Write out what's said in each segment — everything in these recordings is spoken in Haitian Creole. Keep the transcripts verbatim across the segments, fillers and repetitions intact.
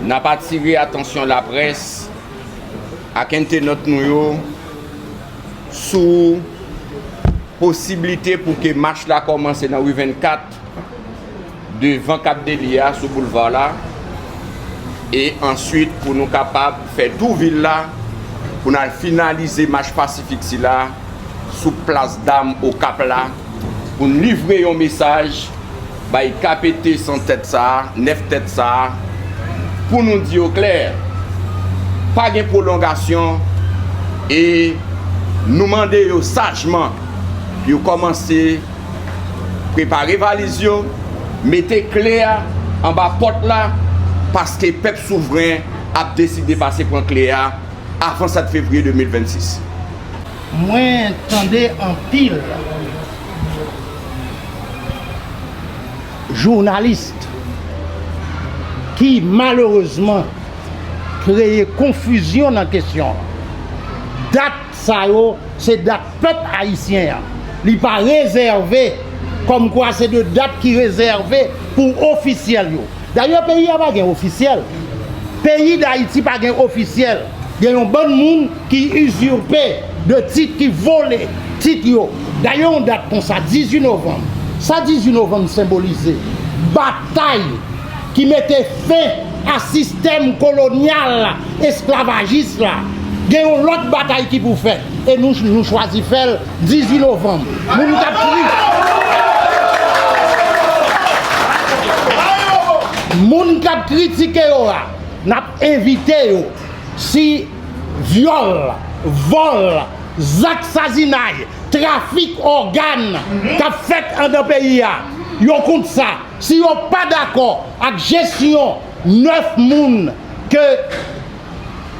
N ap atire atansyon laprès ak entènot nou yo sou posiblite pou ke mach la kòmanse nan ri vennkat devan Cap Delier a sou boulva la, e answit pou nou kapab fè tou vil la, pou n al finalize mach pasifik sila sou plas dam Okap la, pou n livre yon mesaj bay K P T san tèt sa a, nèf tèt sa a, pou nou di yo klè, pa gen pwolongasyon, e nou mande yo sajman pou yo kòmanse prepare valiz yo, mete kle a anba pòt la, paske pèp souvren ap deside pase pran kle a avan sèt fevriye de mil vennsis. Mwen tande anpil jounalis ki malerezman kreye konfizyon nan kesyon an. Dat sa yo, se dat pèp ayisyen an. Li pa rezève, kòmkwa se de dat ki rezève pou ofisyèl yo. Dayè, peyi a pa gen ofisyèl. Peyi Dayiti pa gen ofisyèl. Gen yon bann moun ki izirpe de tit, ki vole tit yo. Dayè, yon dat konsa, dizuit novanm. Sa dizuit novanm senbolize? Batay ki mete fen a sistèm kolonyal esklavajis la. Gen yon lòt batay ki pou fèt, e nou, nou chwazi fè l dizuit novanm. Moun k ap kri, moun k ap kritike yo a, n ap envite yo, si vyòl, vòl, zak sazinay, trafik ògàn k ap fèt anndan peyi a, yo kont sa, si yo pa dakò ak jesyon nèf moun ke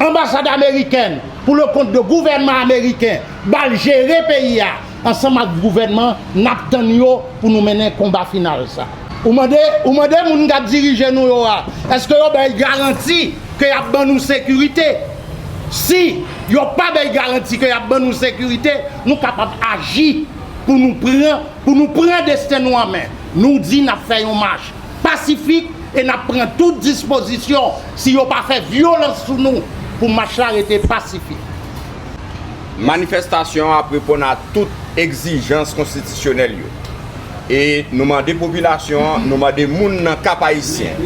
anbasad amerikèn, pou le kont de gouvènman ameriken, ba l jere peyi a, ansanm ak gouvènman, n ap tann yo pou nou mennen konba final sa. Ou mande, ou mande moun k ap dirije nou yo a, èske yo bay garanti ke y ap ban nou sekirite? Si yo pa bay garanti ke y ap ban nou sekirite, nou kapab aji pou nou pran, pou nou pran desten nou an men. Nou di n ap fè yon mach pasifik e n ap pran tout dispozisyon, si yo pa fè vyolans sou nou, pou mach la rete pasifik. Manifestasyon an ap reponn a tout egzijans konstitisyonèl yo. E nou mande popilasyon an, nou mande moun nan Kap Ayisyen,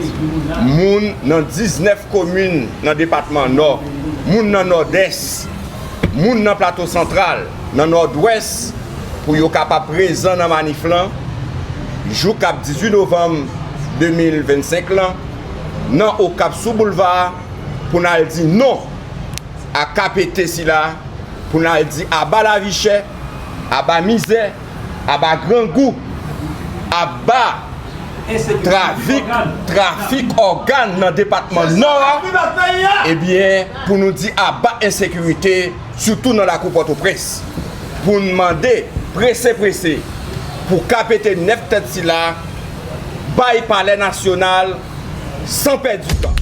moun nan diznèf komin nan depatman Nò, moun nan Nòdès, moun nan Plato Santral, nan Nòdwès, pou yo kapab prezan nan manif lan, jou k ap dizuit novanm de mil vennsenk lan, nan Okap sou boulva a, pou n al di non a K P T sila, pou n al di aba lavi chè, aba mizè, aba grangou, aba trafik, trafik ògàn nan depatman Nò a, ebyen, pou nou di aba ensekirite, sitou nan lakou Pòtoprens, pou n mande prese prese pou K P T nèf tèt sila bay Palè Nasyonal san pèdi tan.